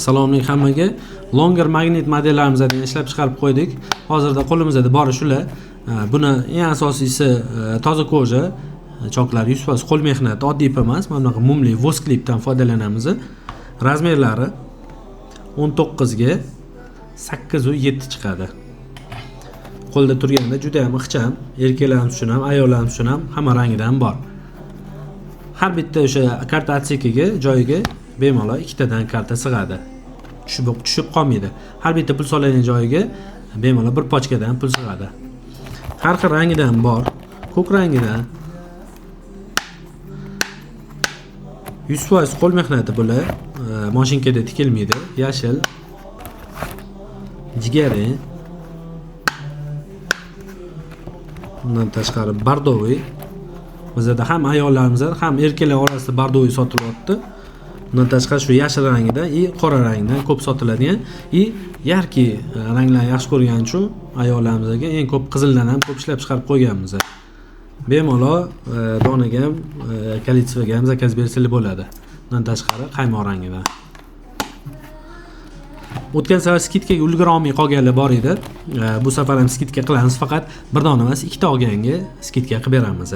Assalomu alaykum hammaga. Longer magnit modellarimizdan ishlab chiqarib qo'ydik. Hozirda qo'limizda bori shular. Buni eng asosiysi toza koja, choklar 100% qo'l mehnati, oddiy ip emas. Mana bunaqa mumli voskli ipdan foydalanamiz. Razmerlari 19 ga 8.7 chiqadi. Qo'lda turganda juda ham ixcham, erkaklarimiz uchun ham, ayollarimiz uchun ham hamma rangidan bor. Har bitta o'sha karta otsekiga joyiga bemalol ikkitadan karta sig'adi. Tushib qolmaydi. Har bitta pul soladigan joyiga bemalol bir pochkadan pul sig'adi. Har xil rangidan bor. Ko'k rangidan 100% qo'l mehnati bular. Mashinkada tikilmaydi. Yashil, jigari, undan tashqari bordoviy. Bizda ham ayollarimiz ham erkaklar orasida bordoviy sotilyapti. Undan tashqari shu yashil rangidan и qora rangdan ko'p sotiladigan и yarki ranglarni yaxshi ko'rgani uchun ayollarimizga eng ko'p qizildan ham ko'p ishlab chiqarib qo'yganmiz. Bemalol donaga ham, kolitsevaga ham zakaz bersangiz bo'ladi. Undan tashqari qaymoq rangidan. O'tgan safar skidkaga ulgura olmay qolganlar bor edi. Bu safar ham skidka qilamiz, faqat bir dona emas, ikkita olganga skidka qilib beramiz.